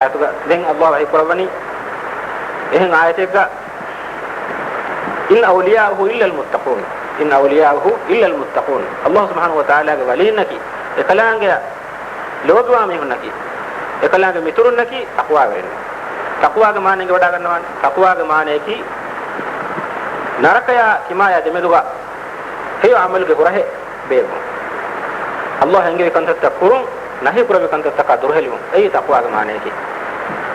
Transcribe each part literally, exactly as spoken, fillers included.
އާޔަތުގަ ދެން ﷲ ވަޙީ ކުރައްވަނީ އެހެން އާޔަތެއްގަ، "إن أولياؤه إلا المتقون، إن أولياؤه إلا المتقون." ﷲ ސުބްޙާނަހޫ ވަތަޢާލާގެ ވަލީންނަކީ، އެކަލާނގެއަށް ލޯބިވާ މީހުންނަކީ، އެކަލާނގެ މިތުރުންނަކީ ތަޤްވާވެރިން. ތަޤްވާގެ މާނަ އެނގިވަޑައިގަންނަވާނެ. ތަޤްވާގެ މާނަޔަކީ، ނަރަކަޔާ ކިމާޔާ ދެމެދުގަ ހެޔޮ ޢަމަލުގެ ހުރަހެއް ބޭއްވުން. ﷲ އެންގެވި ކަންތައްތައް ކުރުން، ނަހީ ކުރެއްވި ކަންތައްތަކާ ދުރުހެލިވުން. އެއީ ތަޤްވާގެ މާނަޔަކީ.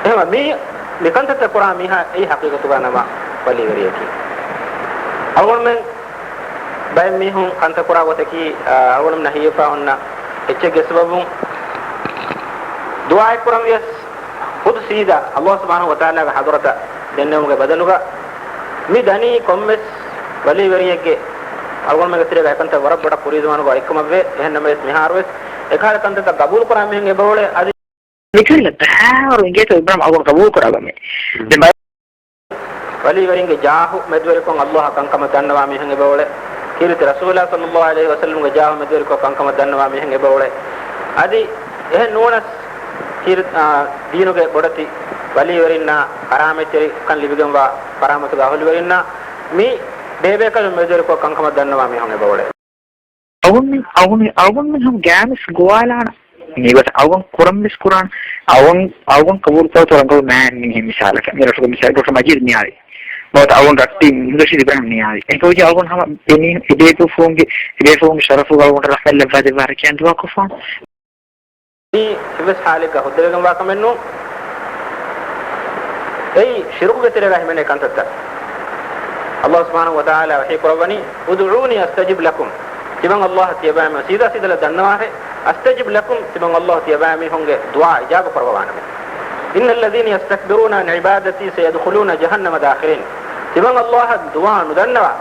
އެހެންވެ މީ، މި ކަންތައްތައް ކުރާ މީހާ އެއީ ޙަޤީޤަތުގަ ނަމަ ވަލީވެރިޔަކީ. އަޅުގަނޑުމެން ބައެއް މީހުން ކަންތައް ކުރާ ގޮތަކީ، އާ، އަޅުގަނޑުމެންނަށް ހީވެފަ އޮންނަ އެއްޗެއްގެ ސަބަބުން ދުޢާއެއް ކުރަން ވިޔަސް، ޚުދު ސީދާ ﷲ ސުބްޙާނަހޫ ވަތަޢާލާގެ ޙަޟްރަތަށް ދެންނެވުމުގެ ބަދަލުގަ، މި ދަނީ ކޮންމެސް ވަލީވެރިއެއްގެ، އަޅުގަނޑުމެންގެ ތެރޭގަ އެކަންތައް ވަރަށް ބޮޑަށް ކުރީ ޒަމާނުގަ އޮތްކަމަށްވޭ. އެހެންނަމަވެސް، މިހާރުވެސް އެކަހަލަ ކަންތައްތައް ގަބޫލުކުރާ މީހުން އެބައުޅޭ. އަދި މިކަހަލަ ބައިވަރު އިނގޭތޯ އިބްރާހިމް އަޅުގަނޑު ގަބޫލުކުރާ ކަމެއް. ދެން ވަލީވެރިންގެ ޖާހު މެދުވެރިކޮށް ﷲ އަށް ކަންކަމަށް ދަންނަވާ މީހުން އެބައުޅޭ. ކީރިތި ރަސޫލާ ޞައްލައްލާހު ޢަލައިހި ވަސައްލަމްގެ ޖާހު މެދުވެރިކޮށް ކަންކަމަށް ދަންނަވާ މީހުން އެބައުޅޭ. އަދި އެހެން ނޫނަސް، ކީރި-، އާ، ދީނުގެ ބޮޑެތި ވަލީވެރިންނާ ކަރާމަތްތެރިކަން ލިބިގެންވާ ކަރާމަތުގެ އަހުލުވެރިންނާ މި ބޭބޭކަލުން މެދުވެރިކޮށް ކަންކަމަށް ދަންނަވާ މީހުން އެބައުޅޭ. އަޅުގަނޑު، އަޅުގަނޑު، އަޅުގަނޑު ހަމަ ގާމިސް ގޮވާލާނަ. މިވަތަ އަޅުގަނޑު ކުރަންވެސް ކުރާން. އަޅުގަނޑު، އަޅުގަނޑު ޤަބޫލު ކުރަން ރަނގަޅު މާ މީހެއް މިސާލަކަށް. މި ރަށުގެ މިސާލަކަށް ޑޮކްޓަރ މަޖީދު ނިޔާވި. ނުވަތަ އަޅުގަނޑު ރައްޓެހި މުހައްމަދު ރަޝީދު އިބްރާހިމް ނިޔާވި. އެހެންކަމުން އަޅުގަނޑު ހަމަ އެ މީހުން އެ ބޭފުޅުންގެ، އެ ބޭފުޅުންގެ ޝަރަފުގަ އަޅުގަނޑު ރަޙްމަތް ލައްވާ ދެއްވާ އަރަކިޔާން ދުޢާ ކޮށްފާން. މީ އެއްވެސް ޙާލެއްގަ ހުއްދަވެގެންވާ ކަމެއް ނޫން. އެއީ ޝިރުކުގެ ތެރޭގަ ހިމެނޭ ކަންތައްތައް. ﷲ ސުބްޙާނަހޫ ވަތަޢާލާ ވަޙީ ކުރައްވަނީ، "ادعوني أستجب لكم." ތިމަން ﷲ އަށް ތިޔަބައިމީހުން ސީދާ ސީދަލަށް ދަންނަވާށޭ. "أستجب لكم." ތިމަން ﷲ ތިޔަބައިމީހުންގެ ދުޢާ އިޖާބަ ކުރައްވަވާނަމޭ. "إن الذين يستكبرون عن عبادتي سيدخلون جهنم داخرين." ތިމަން ﷲ އަށް ދުޢާ ނުދަންނަވާ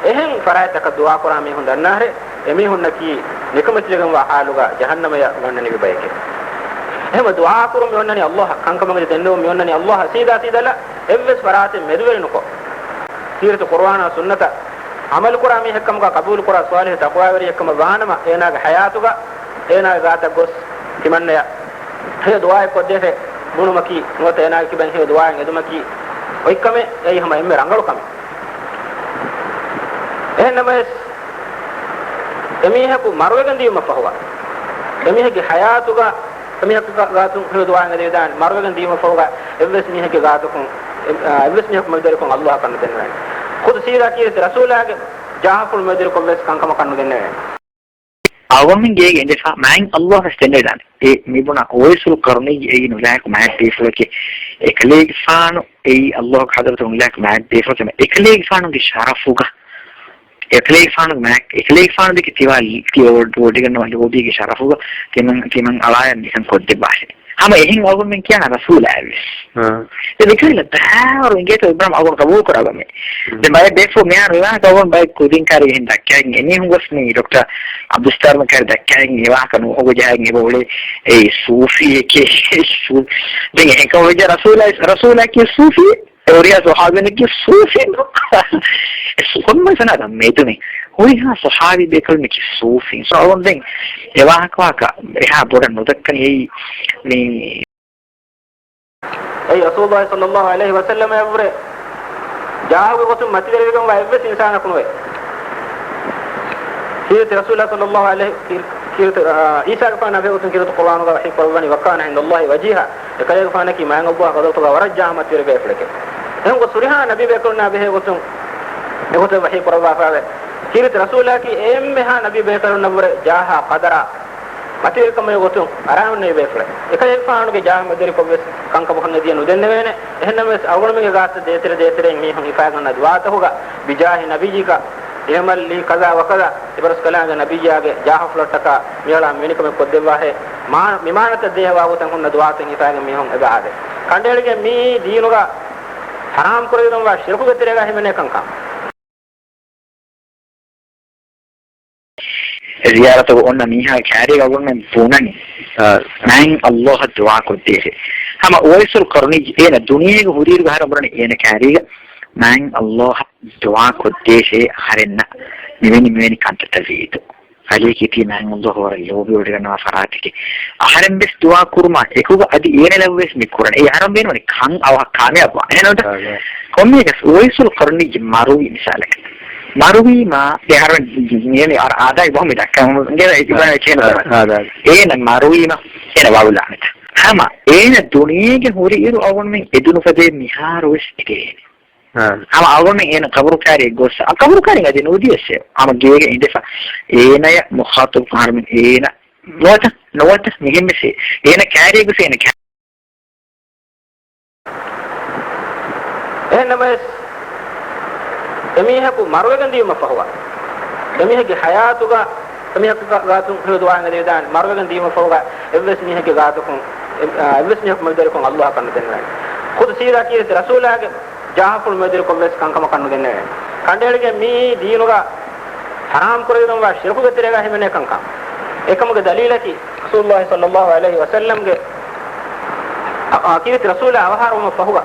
އެހެން ފަރާތްތަކަށް ދުޢާކުރާ މީހުން ދަންނާށޭ، އެމީހުންނަކީ ނިކަމެތިވެގެންވާ ޙާލުގަ ޖަހަންނަމަޔަށް ވަންނަނިވި ބައެކޭ. އެހެންވެ ދުޢާކުރުން މި އޮންނަނީ ﷲ އަށް، ކަންކަމަށް ދެންނެވުން މި އޮންނަނީ ﷲ އަށް، ސީދާ ސީދަލަށް އެއްވެސް ފަރާތެއް މެދުވެރި ނުކޮށް. ކީރިތި ޤުރުއާނާ ސުންނަތަށް ޢަމަލުކުރާ މީހެއްކަމުގަ ޤަބޫލުކުރާ ޞާލިޙު ތަޤްވާވެރިއެއްކަމަށް ވާނަމަ، އޭނާގެ ޙަޔާތުގަ އޭނާގެ ގާތަށް ގޮސް ތިމަންނަޔަށް ހެޔޮ ދުޢާއެއް ކޮށްދޭށޭ، ބުނުމަކީ، ނުވަތަ އޭނާގެ ކިބައިން ހެޔޮ ދުޢާއެއް އެދުމަކީ އޮތްކަމެއް. އެއީ ހަމަ އެންމެ ރަނގަޅު ކަމެއް. އެހެންނަމަވެސް، އެމީހަކު މަރުވެގެން ދިޔުމަށް ފަހުގަ، އެމީހެއްގެ ޙަޔާތުގަ، އެމީހަކު ގާ-، ގާތުން ހެޔޮ ދުޢާއެއް އެދިދާނެ، މަރުވެގެން ދިޔުމަށް ފަހުގަ، އެއްވެސް މީހެއްގެ ގާތަކުން، އެ-، އާ، އެއްވެސް މީހަކު މެދުވެރިކޮށް ﷲ އަށް ކަން ނުދެންނެވޭނެ. ޚުދު ސީދާ ކީރިތި ރަސޫލާގެ ޖާހަފުޅު މެދުވެރިކޮށްވެސް ކަންކަމަކަށް ނުދެންނެވޭނެ. އަޅުގަނޑުމެން ގޭގެ އިނދެފަ މާތް ﷲ ވެސް ދެންނެވިދާނެ. އެ މިބުނާ އުވައިސުލް ޤަރުނީ އެއީ ނުލާހިކު މާތް ބޭފުޅެކޭ. އެކަލޭގެފާނު އެއީ ﷲ ގެ ޙަޟްރަތު ނުލާހިކު މާތް ބޭފުޅެކޭ. އެކަލޭގެފާނުގެ ޝަރަފުގަ، އެކަލޭގެފާނުގެ މާތް، އެކަލޭގެފާނު ދެކެ ތިވާ، ތި ވޮޑިގަންނަވާ ލޯބީގެ ޝަރަފުގަ ތިމަން، ތިމަން އަޅާޔަށް މިކަން ކޮށްދެއްވާށޭ. ހަމަ އެހެން އަޅުގަނޑުމެން ކިޔާ ރަސޫލާއެއްވެސް. އާ. ދެން މިކަހަލަ ބައިވަރު އިނގޭތޯ އިބްރާހިމް އަޅުގަނޑު ގަބޫލު ކުރާ ކަމެއް. ދެން ބައެއް ބޭފުޅުން މިހާރު މިވާހަކަ އަޅުގަނޑު ބައެއް ކުދިން ކާރި އެހެން ދައްކާގެން އެމީހުން ގޮސް މި ޑޮކްޓަރ ޢަބްދުއްސައްތާރު މި ކާރި ދައްކާގެން އެ ވާހަކަ ނުހޮގަ ޖަހާގެން އެބަ އުޅޭ އެ ޞޫފީއެކޭ. ދެން އެހެންކަމުން ވެއްޖެ ރަސޫލާ، ރަސޫލާ ކީ ޞޫފީ. އެ ހުރިހާ ޞަޙާބީންނަކީ ޞޫފީން. ކޮންމެ ފެނާ މެދުމެ ހުރިހާ ޞަޙާބީ ބޭކަލުންނަކީ ޞޫފީން. ސޯ އަޅުގަނޑު ދެން އެ ވާހަކަ ވާކަ އެހާ ބޮޑަށް ނުދައްކަނީ އެއީ މި އެއީ ރަސޫލުﷲ ޞައްލަﷲ ޢަލައިހި ވަސައްލަމައަށްވުރެ ޖާހުގެ ގޮތުން މަތިވެރިވެގެންވާ އެއްވެސް އިންސާނަކު ނުވޭ. ކީރިތި ރަސޫލާ ޞައްލަﷲ ޢަލައިހި، ކީރި-، ކީރިތި، އާ، ޢީސާގެފާނާ ބެހޭގޮތުން ކީރިތި ޤުރުއާނުގަ ވަޙީ ކުރައްވަނީ، "وكان عند الله وجيها." އެކަލޭގެފާނަކީ މާތް ﷲ ގެ ޙަޟްރަތުގަ ވަރަށް ޖާހަ މަތިވެރި ބޭފުޅެކޭ. އެހެން ގޮސް ހުރިހާ ނަބީ ބޭކަލުންނާ ބެހޭގޮތުން އެގޮތަށް ވަޙީ ކުރައްވާފައިވޭ. ކީރިތި ރަސޫލާއަކީ އެންމެހާ ނަބީ ބޭކަލުންނަށްވުރެ ޖާހާ ޤަދަރާ މަތިވެރިކަމުގެ ގޮތުން އަރާންނެވި ބޭފުޅެއް. އެކަލޭގެފާނުގެ ޖާހަ މެދުވެރިކޮށްވެސް ކަންކަމަކަށް އެދިޔަ ނުދެންނެވޭނެ. އެހެންނަމަވެސް އަޅުގަނޑުމެންގެ ގާތަށް ދޭތެރެ ދޭތެރެއިން މީހުން ހިފާގަންނަ ދުޢާތަކުގަ، "بجاه نبيك اعمل لي كذا وكذا." ތިބަރުސްކަލާނގެ ނަބިއްޔާގެ ޖާހަފުޅަށްޓަކާ މިއަޅާ މިވެނިކަމެއް ކޮށްދެއްވާހޭ. މާ-، މި މާނަތައް ދޭހަވާ ގޮތަށް ހުންނަ ދުޢާތައް ހިފާގެން މީހުން އެބަ އާދޭ. ކަނޑައެޅިގެން މިއީ ދީނުގަ ޙަރާމް ކުރެވިގެންވާ ޝިރުކުގެ ތެރޭގަ ހިމެނޭ ކަންކަން. ޒިޔާރަތަށް އޮންނަ މީހާގެ ކާރީގަ އަޅުގަނޑުމެން ބުނަނީ، އާ، މާތް ﷲ އަށް ދުޢާ ކޮށްދޭށޭ. ހަމަ އުވައިސުލް ޤަރުނީ އޭނަ ދުނިޔޭގަ ހުރިއިރުގަ ހަރަ ބުނަނީ އޭނަ ކާރީގަ މާތް ﷲ އަށް ދުޢާ ކޮށްދޭށޭ އަހަރެންނަށް މިވެނި މިވެނި ކަންތައްތައް ވީތޯ. އަލީ ކީރިތި މާތް ﷲ ވަރަށް ލޯބިވެވޮޑިގަންނަވާ ފަރާތެކޭ. އަހަރެން ވެސް ދުޢާ ކުރުމާ އެކުގަ އަދި އޭނަ ލައްވަވެސް މި ކުރަން. އެ އަހަރުން ބޭނުންވަނީ ކަން އަވަހަށް ކާމިޔާބުވާން. އެހެންނޫންތަ؟ އާ، އާ. ކޮންމެއަކަސް އުވައިސުލް ޤަރުނީގެ މަރުވީ މިސާލަކަށް. މަރުވީމާ އެ އަހަރުން މި އަރަ އާދާއި ބަހު މި ދައްކަން ގެ އެ އާ، އާ، އާ. އޭނަ މަރުވީމަ އޭނަ ވައުލާނެތަ؟ ހަމަ އޭނަ ދުނިޔޭގެ ހުރިއިރު އަޅުގަނޑުމެން އެދުނު ފަދައިން މިހާރު ވެސް އެދެވޭނެ. އާ. ހަމަ އަޅުގަނޑުމެން އޭނަ ޤަބުރު ކާރިއަށް ގޮއްސަ، އަ، ޤަބުރު ކާރިން އަދި ނުދިޔަސް ހަމަ ގޭގަ އިނދެފަ އޭނަޔަށް މުޚާޠަބު ކުރަން އަހަރުމެން އޭނަ ނުވަތަ، ނުވަތަ މިހެން ވެސް އޭނަ ކާރިއަށް ގޮސް އޭނަ ކާ- އެހެންނަމަވެސް، އެމީހަކު މަރުވެގެން ދިޔުމަށް ފަހުގަ، އެމީހެއްގެ ޙަޔާތުގަ، އެމީހަކު ގާތުން ހެޔޮ ދުޢާއެއް އެދެވިދާނެ، މަރުވެގެން ދިޔުމަށް ފަހުގަ، އެއްވެސް މީހެއްގެ ގާތަކުން، އެ-، އާ، އެއްވެސް މީހަކު މެދުވެރިކޮށް ﷲ އަކަށް ނުދެންނެވޭނެ. ޚުދު ސީދާ ކީރިތި ރަސޫލާގެ ޖާފުޅު މެދުވެރިކޮށް ވެސް ކަންކަމަކަށް ނުދެންނެވޭނެ. ކަނޑައެޅިގެން މިއީ ދީނުގަ ޙަރާމް ކުރެވިގެންވާ ޝިރުކުގެ ތެރޭގަ ހިމެނޭ ކަންކަން. އެކަމުގެ ދަލީލަކީ، ރަސޫލުﷲ ޞައްލަﷲ ޢަލައިހި ވަސައްލަމްގެ، އަ، އަ، ކީރިތި ރަސޫލާ އަވަހާރަވުމަށް ފަހުގަ،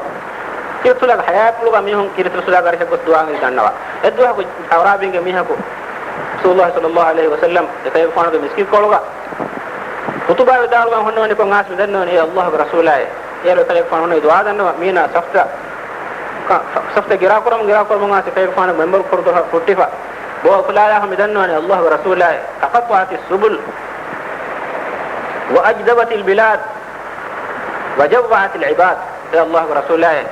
ކީރިތި ރަސޫލާގެ ޙަޔާތްޕުޅުގަ މީހުން ކީރިތި ރަސޫލާގެ އަރިހަށް ގޮސް ދުޢާ އެދި ދަންނަވާ. އެއްދުވަހަކު އަޢުރާބީންގެ މީހަކު ރަސޫލުﷲ ޞައްލަﷲ ޢަލައިހި ވަސައްލަމް އެކަލޭގެފާނުގެ މިސްކިތްކޮޅުގަ ޚުޠުބާ ވިދާޅުވާ ހުންނަވަނިކޮށް އައިސް މި ދަންނަވަނީ އެ ﷲގެ ރަސޫލާއޭ. އޭރު އެކަލޭގެފާނު ހުންނަވަނީ ދުޢާ ދަންނަވާ މީނާ ސަފްތަ، ކަ-، ސަފްތަ ގިރާކުރަމުން، ގިރާކުރަމުން އައިސް އެކަލޭގެފާނު މިންބަރު ކުރުދުހަ ހުއްޓިފަ ބޯ އުފުލާލާފަ މި ދަންނަވަނީ ﷲގެ ރަސޫލާއޭ. تقطعت السبل وأجدبت البلاد وجوعت العباد. އޭ ﷲގެ ރަސޫލާއޭ،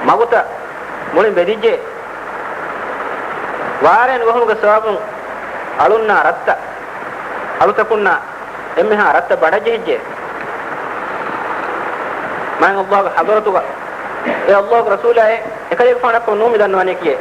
މަގުތައް މުޅިން ބެދިއްޖެ. ވާރޭ ނުވަހުމުގެ ސަބަބުން އަޅުންނާ ރަށްތައް، އަޅުތަކުންނާ އެންމެހާ ރަށްތައް ބަޑަށްޖެހިއްޖެ. މާތް ﷲގެ ޙަޟްރަތުގަ، އޭ ﷲގެ ރަސޫލާއޭ، އެކަލޭގެފާނަށް ކޮށް ނޫން މި ދަންނަވަނީ ކިޔޭ.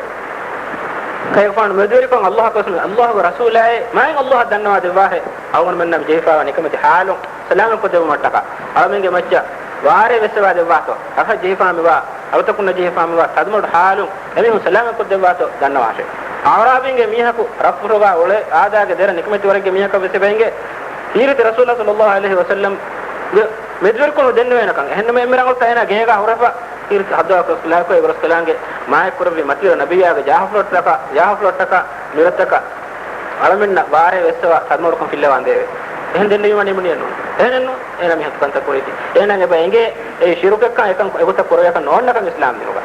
އެކަލޭގެފާނު މެދުވެރިކޮށް ﷲ އަކަށް ގޮސް، ﷲގެ ރަސޫލާއޭ، މާތް ﷲ އަށް ދަންނަވާ ދެއްވާހޭ، އަޅުގަނޑުމެންނަށް މި ޖެހިފައިވާ ނިކަމެތި ޙާލުން ސަލާމަތްކޮށްދެއްވުމަށްޓަކާ. އަޅަމެންގެ މައްޗަށް ވާރޭ ވެއްސަވާ ދެއްވާތޯ، ރަށަށް ޖެހިފާ މިވާ، އަޅުތަކުންނަށް ޖެހިފާ މިވާ ތަދުމަޑު ޙާލުން އެމީހުން ސަލާމަތްކޮށްދެއްވާތޯ ދަންނަވާށޭ. އަޢުރާބީންގެ މީހަކު ރަށްފުށުގަ އުޅޭ އާދާގެ ދެރަ ނިކަމެތިވަރެއްގެ މީހަކަށް ވެސް އެބަ އެނގޭ، ކީރިތި ރަސޫލާ ޞައްލަﷲ ޢަލައިހި ވަސައްލަމްގެ މެދުވެރިކޮށް ނުދެންނެވޭނެކަން. އެހެންނަމަ އެންމެ ރަނގަޅު ތައިނާ ގޭގަ ހުރެފަ، ކީރިތި ހައްދަވާ ކުރަސްކަލާކޮ އެ ކުރަސްކަލާނގެ މާތްކުރެއްވި މަތިވެރި ނަބިއްޔާގެ ޖާފުޅަށްޓަކާ، ޖާފުޅަށްޓަކާ މިރަށްޓަކާ އަޅަމެންނަށް ވާރޭ ވެއްސަވާ ތަދުމަޑުކަން ފިއްލަވާނދޭވެ. އެހެން ދެންނެވީމަ ނިމުނިއެއްނު. އެހެނެއްނު. އޭނަ މިހަކު ކަންތައް ކުރީތީ. އޭނަ އެބަ އެނގޭ އެ ޝިރުކެއްކަން އެކަން އެގޮތަށް ކުރެވޭކަށް ނޯންނަކަން އިސްލާމް ދީނުގަ.